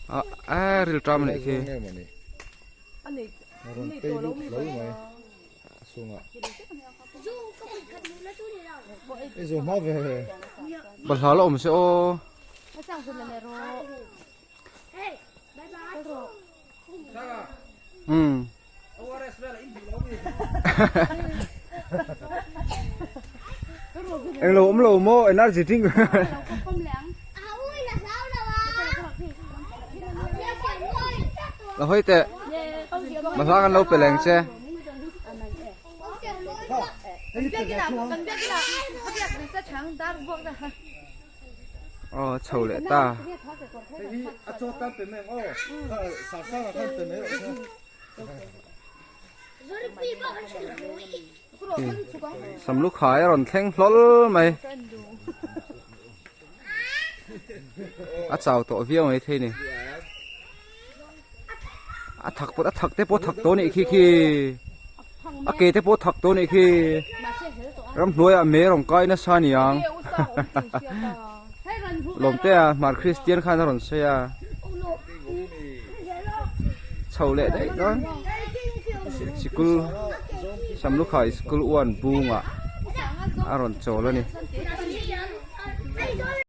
A a ril ṭam anih khi. Balhla la awm se aw. Umm. Englo awm lo maw energy drink La hawi teh Mahla kan lo pe leng che. Aw chho leh ta. Samlu khai a rawn thleng hlawl mai. A chau tawh viau mai thei ni. A thak pawh a thak te pawh thak tawh nih khi khi. A ke te pawh thak tawh nih khi. Ramhnuaiah mei a rawn kai nasa aniang. Lawmtea hmar Kristian khan a rawn sawi a. Chho leh daih dawn. Sikul Samlukhai School 1 bungah a rawn chawl a ni.